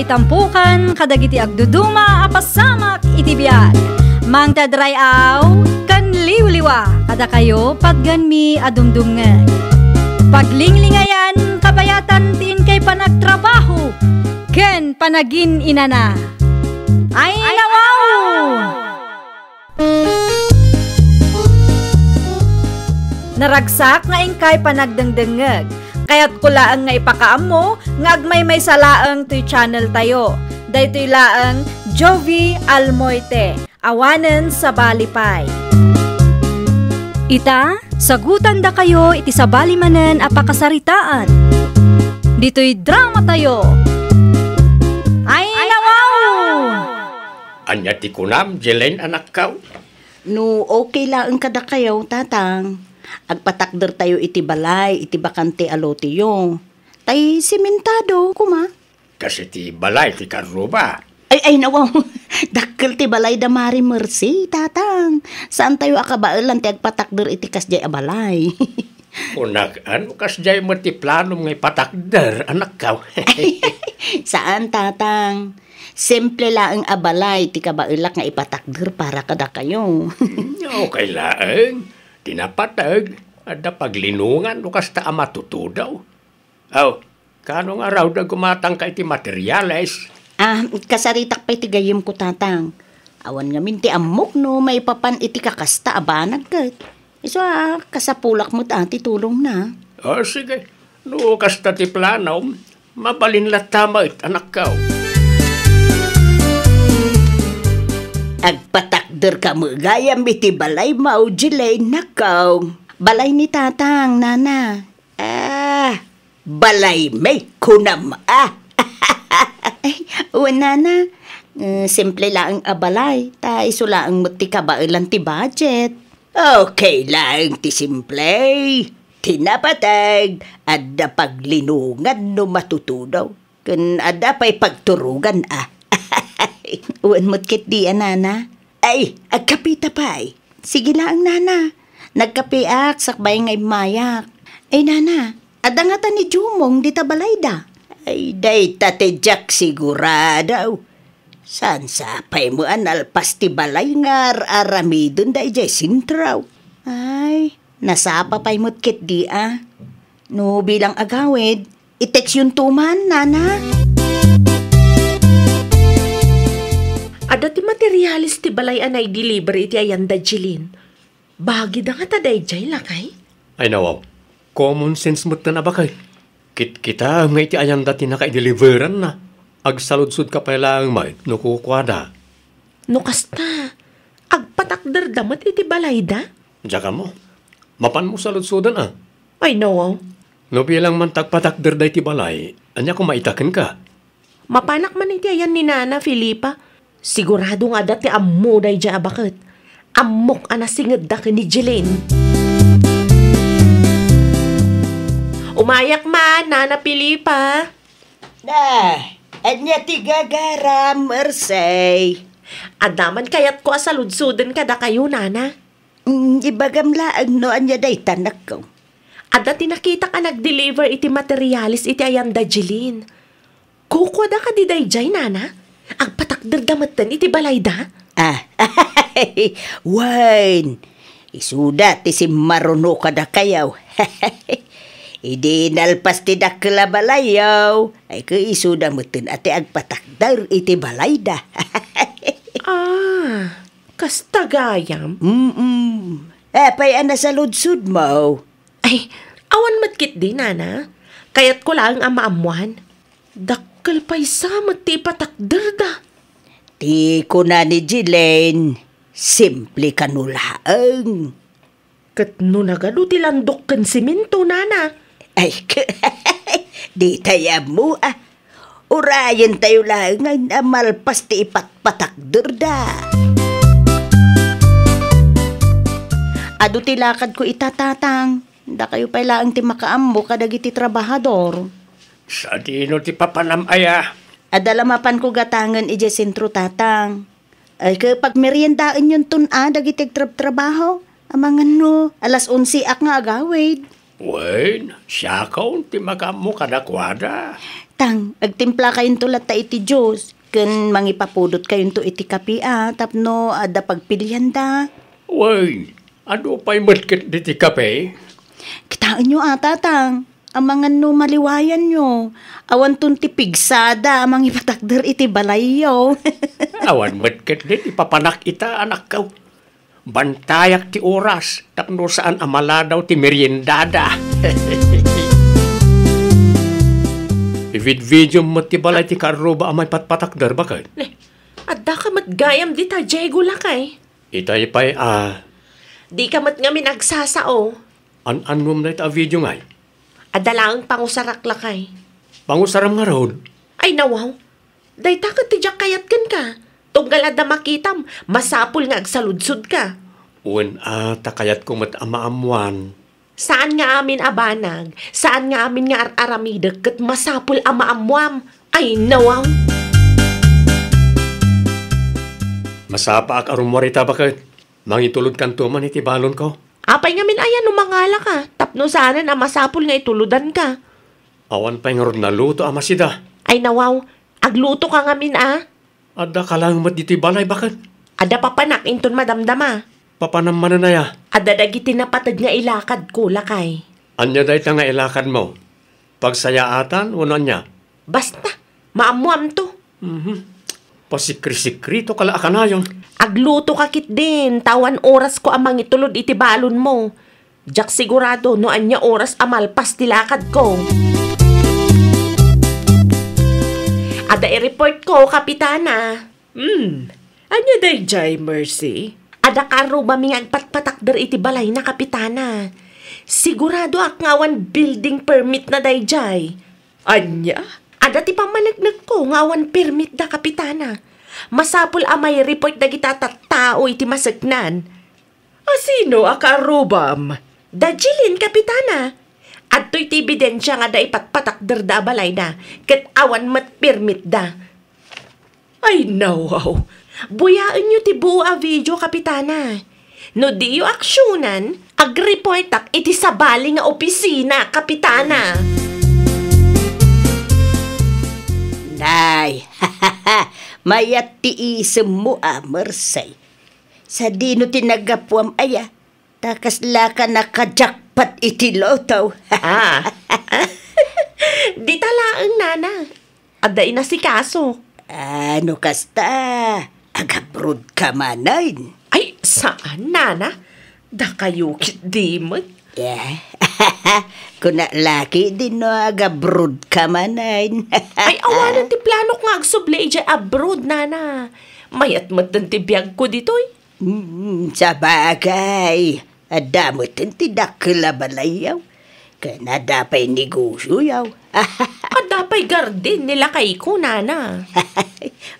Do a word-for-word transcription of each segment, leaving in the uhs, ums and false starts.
Itampukan kadagiti agduduma a pasamak iti biag. Mangted ray-aw ken liwliwa kadakayo patgenmi a dumdumngeg. Paglinglingayan kabayatan ti inkay panagtrabaho ken panagin-inana. Ay, nawaw! Naragsak nga inkay panagdengdengngeg. Kayatko laeng nga ipakaammo nga agmaymaysa laeng toy channel tayo. Daytoy laeng Jovie Almoite, awanen sabali pay. Ita, sagutandakayo iti sabali manen a pakasaritaan. Ditoy drama tayo. Ay, nawaw! Ania ti kunam, Jelen, anakkaw? No okay laeng kadakayo, Tatang, agpatakdertayo iti balay iti bakante a loteyo. Tay simentado koma. Kas iti balay ti Carlo ba? Ay, ay, nawaw. Dakkel ti balay da Mari Mercy, Tatang. Saantayo a kabaelan ti agpatakder iti kasdiay a balay. Kunak, ano kasdiay met ti planom nga ipatakder, anakkaw? Saan, Tatang. Simple laeng a balay ti kabaelak nga ipatakder para kadakayo. Okay laeng. Ti napateg, adda paglinongan no kasta a matutudaw. Aw, kano nga raw da gumatangka iti materials? Ah, kasaritak pay ti gayyemko, Tatang. Awan ngamin ti ammok no maipapan iti kakasta a banag ket. Isu a kasapulak met a ti tulongna. O, sige. No kasta ti planom, mabalin latta met, anakkaw. Agpatakderka met gayam iti balaymo, Jelen, nakkaw. Balay ni Tatang, Nana. Ah, balaymi, kunam a. Ay, wen, Nana. Eh, simple laeng a balay, ta isu laeng met ti kabaelan ti budget. Okay laeng ti simple. Ti napateg, adda paglinongan no matutudaw. Ken adda pay pagturogan a. Wen met ketdi a, Nana. Ay, agkapita pay. Sige laeng, Nana. Nagkapiak sakbay nga immayak. Ay, Nana, adda ngata ni Jumong dita balayda? Ay, dayta ti diak sigurado. Saan sapay met a nalpas ti balay nga ar-aramidenda idiay sentro? Ay, nasapa pay met ketdi a. No bilang agawid, i-textyonto man, Nana. Adda ti materials ti balay a nai-deliver iti ayanda, Jelen. Bagida ngata daydiay, lakay? Ay, nawaw. Common sense metten a baket. Kitkitaem nga iti ayanda ti nakaideliveranna. Agsaludsodka pay laeng met no kukuada. No kasta, agpatakderda met iti balayda? Diak ammo. Mapanmo saludsoden a. Ay, nawaw. No bilang man ta agpatakderda iti balay, ania koma ita kenka? Mapanak man iti ayan ni Nana Felipa. Sigurado nga adda ti ammo daydiay a baket. Ammok a nasingedda ken ni Jelen. Umayak man, Nana Felipa. Na, ania ti gagaram, Mersey? Adda man kayatko a saludsoden kadakayo, Nana. Mm, ibagam laeng no ania dayta, nakkaw. Adda ti nakitak a nag-deliver iti materials iti ayanda, Jelen. Kukuada kadi daydiay, Nana? Agpatakderda metten iti balayda? Ah, wen. Isuda ti simmaruno kadakayo. Idi nalpas ti dakkel a balayo, ay ket isuda metten a ti agpatakder iti balayda. Ah, kasta gayam? Mm-mm. Apay a nasaludsodmo? Ay, awan met ketdi, Nana. Kayatko laeng a maammoan. Dakkel pay sa met ti ipatakderda. Ti kuna ni Jelen, simple kano laeng. Ket no nagadu ti landok ken semento, Nana? Ay, dita ammo a. Urayentayo laeng a malpas ti ipatpatakderda. Adu ti lakadko ita, Tatang. Dakayo pay laeng ti makaammo kadagiti trabahador. Sadino ti papanam aya? Adda la mapanko gatangen idiay sentro, Tatang. Ay, ket pagmeriendaenyonton a dagiti agtrabtrabaho. Amangan no, alas onse ak nga agawid. Wen, siakon ti makaammo kadakuada. Tang, agtimplakayonto latta iti juice, ken mangipapudotkayonto iti kape a tapno adda pagpilianda. Wen, adu pay met ket diti kape? Kitaenyo a, Tatang, amangan no maliwayanyo. Awanton ti pigsada a mangipatakder iti balayyo. Awan met ket diti papanak ita, anakko. Bantayak ti oras tapno saan a maladaw ti meriendada. Ividvidiom met ti balay ti kaarruba a maipatpatakder, baket. Ne, adda ka met gayam dita, Diego, lakay. Itay pay a. Di ka met ngamin agsasao. An-annuam dayta a video ngay? Adda laeng pangusarak, lakay. Pangusaram ngarud? Ay, nawaw. Dayta ket ti diak kayat kenka. Tunggal adda makitam, masapul nga agsaludsodka. Wen a, ta kayatko met a maammuan. Saan nga amin a banag, saan nga amin nga ar-aramidek ket masapul a maammuam. Ay, nawaw! Masapaak a rummuar ita, baket. Mangitulodkanto man iti balonko. Apay ngamin aya no mangalaka, tapno saanen a masapul nga itulodanka? Awan pay ngarud naluto a masida. Ay nawaw, aglutoka ngamin a. Adda ka laeng met ditoy balay, baket? Adda papanak inton madamdama. Papanam manen aya? Adda dagiti napateg nga ilakadko, lakay. Ania dayta nga ilakadmo? Pagsayaatan wenno ania? Basta, maammuamto. Mhm. Pasikri-sikrito ka la a kanayon. Agluto ka ketdin, ta awan orasko a mangitulod iti balonmo. Diak sigurado no ania oras a malpas ti lakadko. Adda i-report ko, Kapitana. Hmm. Ania daydiay, Mercy? Adda kaarrubami nga agpatpatakder iti balayna, Kapitana. Siguradoak nga awan building permit na daydiay. Ania? Adda ti pammaneknekko nga awan permit da, Kapitana. Masapul a mai-report dagita tattao iti maseknan. A sino a kaarrubam? Da Jeline, Kapitana. Adtoy ti ebidensia nga adda ipatpatakderda a balayda, ket awan met permitda. Ay, nawaw. Buyaenyo ti buo a video, Kapitana. No diyo aksionan, agreportak iti sabali nga opisina, Kapitana. Nay, mayat ti isemmo a, Mercy. Sadino ti naggapuam aya? Ta kasla ka nakajakpat iti lotto. Ah. Dita laeng, nana. Adda inasikaso. Ah, no kasta, agabroad ka manen. Ay, saan, nana? Dakayo ketdi met. Eh, kuna laki din no agabroad ka manen. Ay, awanen ti planok nga agsubli idiay abroad, nana. Mayat metten ti biagko ditoy. Hmm, sabagay, adda metten ti dakkel a balayyo. Ken adda pay negosioyo. Adda pay garden ni lakayko, nana.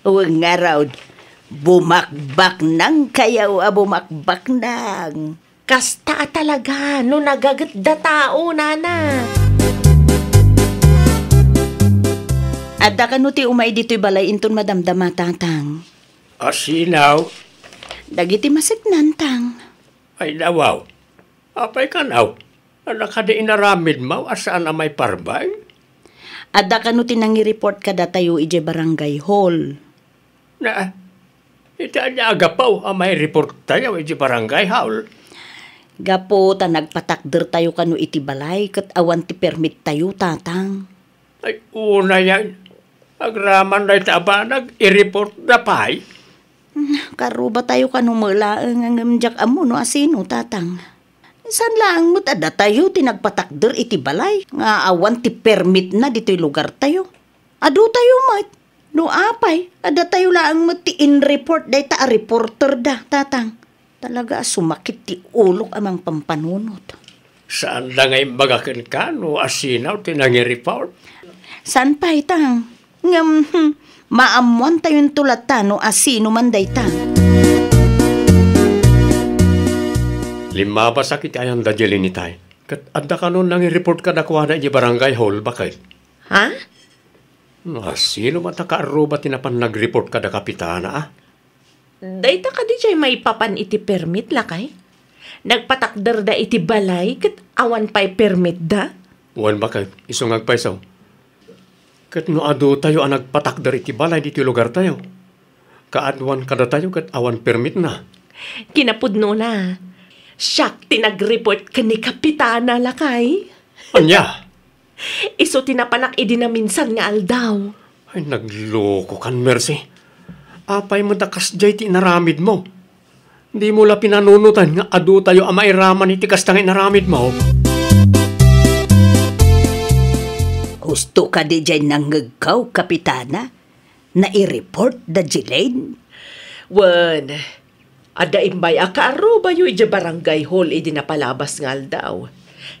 Wen ngarud, bumakbaknangkayo a bumakbaknang. Kasta a talaga no nagagetda tao, nana. Adda kano ti umay ditoy balay inton madamdama, Tatang? Asino? Dagiti maseknan, Tang. Ay, nawaw. Apay kanaw? Adda kadi inaramidmo a saan a maiparbay? Adda kano ti nangireport kadatayo idiay barangay hall? Na, iti ania a gapu a maireporttayo idiay barangay hall? Gapu ta nagpatakdertayo kano iti balay ket awan ti permittayo, Tatang. Ay, unayen. Agraman dayta a banag, i-report da pay. Hmm, karrubatayo kano met laeng, ngem diak ammo no asino, Tatang. Saan laeng met a datayo ti nagpatakder iti balay nga awan ti permitna ditoy lugartayo. Adutayo met. No apay, a datayo laeng met ti in-report dayta a reporter da, Tatang. Talaga a sumakit ti ulok a mangpampanunot. Saanda nga imbaga kenka no asino ti nangireport? Saan pay, Tang? Ngem, hmm, maammoantayonto latta no asino man dayta. Limmabasak iti ayanda, Jeline, itay. Ket adda kano nangireport kadakuada iti barangay hall, baket? Ha? No asino met a kaarruba ti napan nagreport kada kapitana, a? Dayta kadi diay maipapan iti permit, lakay? Nagpatakderda iti balay ket awan pay permitda? Wen, baket, isu nga agpayso. Ket no adutayo a nagpatakder iti balay ditoy lugartayo, kaaduan kadatayo ket awan permitna. Kinapudnona, siak ti nag-report ken ni Kapitana, lakay. Ania? Isu ti napanak idi naminsan nga aldaw. Ay, naglokokan, Mercy. Apay met a kasdiay ti inaramidmo? Dimo la pinanunotan nga adutayo a mairaman iti kasta nga inaramidmo? Husto kadi diay nangngegko, Kapitana? Nai-report da Jelaine? Wen, adda immay a kaarrubayo idiay barangay hall idi napalabas nga aldaw.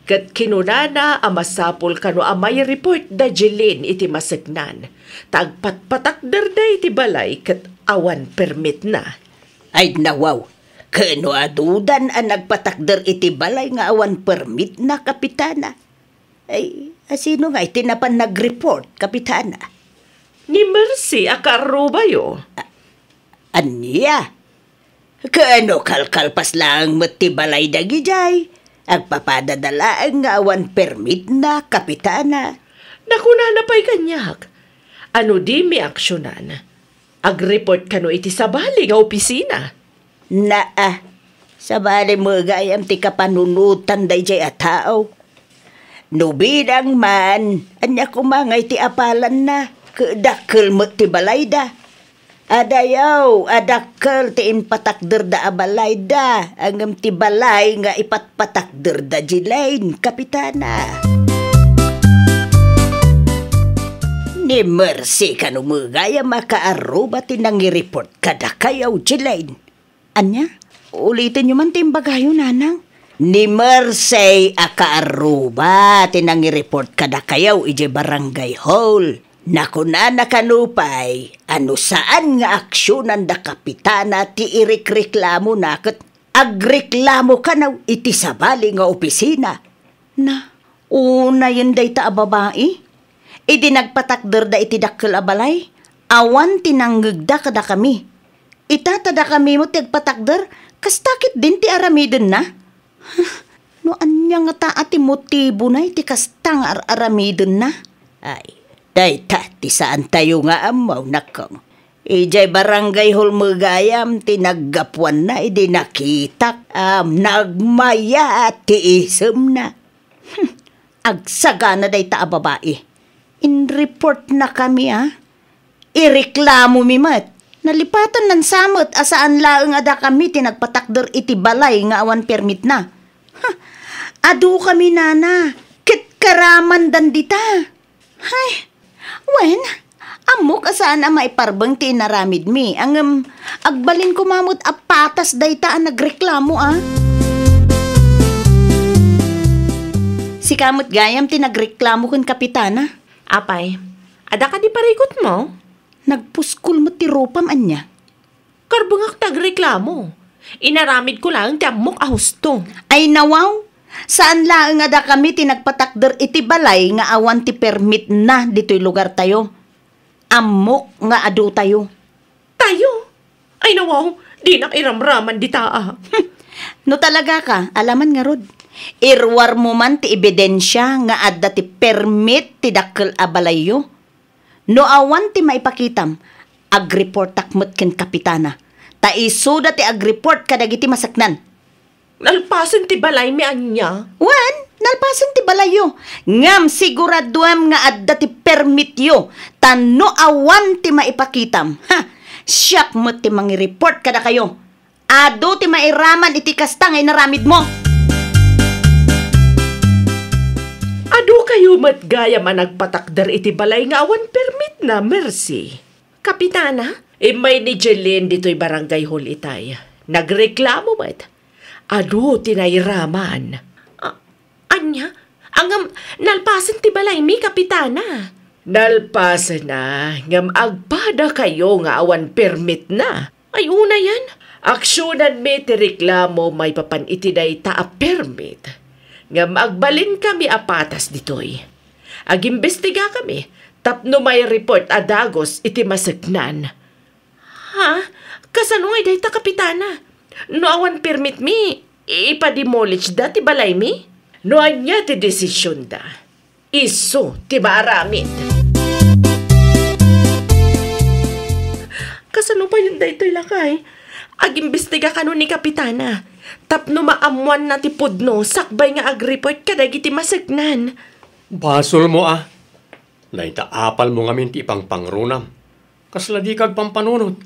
Ket kinunana a masapul kano a mai-report da Jelaine iti maseknan, ta agpatpatakderda iti balay ket awan permitna. Ay, nawaw. Ket no adudan a nagpatakder iti balay nga awan permitna, Kapitana? Ay, asino ngay ti napan nag-report, Kapitana? Ni Mercy a kaarrubayo. A-, ania? Ket no kalkalpas laeng met ti balay dagidiay, agpapadada laeng nga awan permitna, Kapitana. Nakunana pay kaniak, ano dimi aksyonan? Ag-report kano iti sabali nga opisina. Naa, sabali met gayam ti kapanunotan daydiay a tao. No bilang man, ania koma ngay ti apalanna, ket dakkel met ti balayda. Adayo a dakkel ti impatakderda a balayda, ngem ti balay nga ipatpatakderda, Jelaine, Kapitana. Ni Mercy kano met gayam a kaarruba ti nangi-report kadakayo, Jelaine. Ania? Ulitenyo man ti imbagayo, Nanang. Ni Mercy a kaarruba ti nangi-report kadakayo idiay barangay hall. Nakunana kano pay a no saan nga aksyonan da Kapitana ti irikreklamona ket agreklamo kano iti sabali nga opisina. Na, unayen dayta a babai? Idi nagpatakderda iti dakkel a balay, awan ti nangngegda kadakami. Ita ta dakami met ti agpatakder, kasta ketdin ti aramidenna? No ania ngata a ti motibona iti kasta nga ar-aramidenna? Ay, dayta ti saantayo nga ammo, nakong. Idiay barangay hall met gayam ti naggapuanna idi nakitak a nagmaya ti isemna. Hmm, agsagana dayta a babai. Inreportnakami, a. Ireklamomi met. Nalipatannan sa met a saan laeng a dakami ti nagpatakder iti balay nga awan permitna. Ha, adukami, Nana, ket karamandan dita. Hay, wen, ammok a saan a maiparbeng ti inaramidmi, ngem agbalin koma met a patas dayta a nagreklamo, a. Sika met gayam ti nagreklamo ken Kapitana. Apay, adda kadi parikutmo? Nagpuskol met ti rupam, ania? Karbengak ti agreklamo. Inaramidko laeng ti ammok a husto. Ay, nawaw, saan laeng a dakami ti nagpatakder iti balay nga awan ti permitna ditoy lugartayo. Ammok nga adutayo. Tayo? Ay, nawaw, dinak iramraman dita, a. No talaga ka, alaman ngarud. Iruarmo man ti ebidensia nga adda ti permit ti dakkel a balayyo. No awan ti maipakitam, agreportak met ken Kapitana. Ta isuda ti agreport kadagiti maseknan. Nalpasen ti balaymi, ania? Wen, nalpasen ti balayyo. Ngem siguraduem nga adda ti permityo. Ta no awan ti maipakitam, ha, siak met ti mangireport kadakayo. Adu ti mairaman iti kasta nga inaramidmo. Adu kayo met gayam a nagpatakder iti balay nga awan permitna, Mercy. Kapitana, immay ni Jeline ditoy barangay hall itay. Nagreklamo met. Adu ti nairaman. A-, Ania? Ngem nalpasen ti balaymi, Kapitana. Nalpasenna, ngem agpada kayo nga awan permitna. Ay, unayen, aksyonanmi ti reklamo maipapan iti dayta a permit. Ngem agbalinkami a patas ditoy. Agimbestigakami tapno maireport a dagus iti maseknan. Ha? Kasano ngay dayta, Kapitana? No awan permitmi, ipademolishda ti balaymi? No ania ti desisionda, isu ti maaramid. Kasano payen daytoy, lakay? Agimbestiga kano ni Kapitana tapno maammoanna ti pudno sakbay nga agreport kadagiti maseknan. Basolmo a. Dayta apalmo ngamin ti ipangpangrunam. Kasla dika agpampanunot.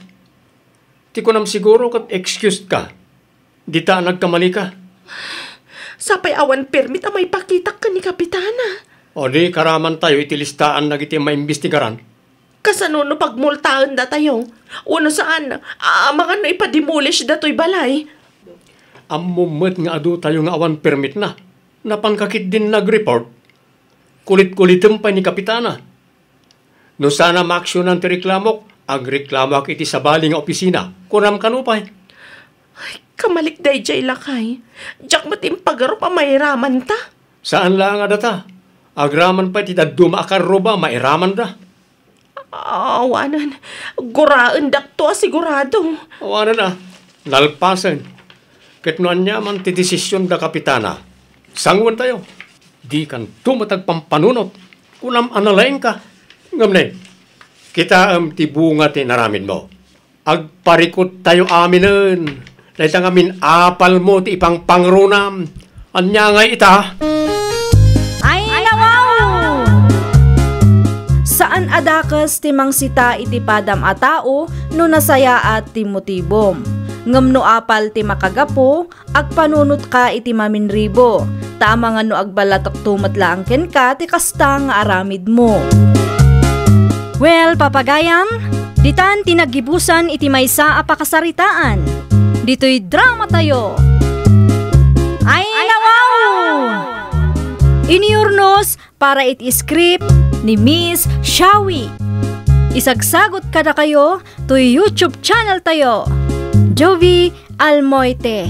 Ti kunam siguro ket excused ka. Dita nagkamali ka. Sapay awan permit a maipakitak ken ni Kapitana. O di, karamantayo iti listaan dagiti maimbestigaran. Kasano no pagmultaendatayo? Wenno saan, amangan no ipademolish datoy balay? Ammom met nga adu tayo nga awan permitna. Napanka ketdin nagreport. Kulit-kulitem pay ni Kapitana. No saan a maaksionan ti reklamok, agreklamoak iti sabali nga opisina. Kunam kano pay? Ay, kamalik daydiay, lakay. Diak met impagarup a mairamanta. Saan laeng a data. Agraman pay ti dadduma a karruba, mairamanda. Awanen, guraendakto a sigurado. Awanen a, nalpasen. Ket no aniaman ti desisyon da Kapitana, sanguentayo. Dikanto met agpampanunot. Kunam a nalaingka. Ngem ne, kitaem ti bunga ti inaramidmo. Agparikuttayo aminen. Dayta ngamin apalmo ti ipangpangrunam. Ania ngay ita? Ay, nawaw! Saan a dakes ti mangsita iti padam a tao no nasayaat ti motibom. Ngem no apal ti makagapu, agpanunotka iti maminribo, ta amangan no agballatekto met laeng kenka ti kasta nga aramidmo. Well, papagayam, ditan ti naggibusan iti maysa a pakasaritaan. Ditoy dramatayo. Ay, nawaw! Iniurnos para iti script ni Miss Shawi. Isagsagot kadakayo toy YouTube channel tayo, Jovi Almoite.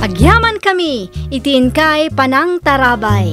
Agyaman kami iti inkay panangtarabay.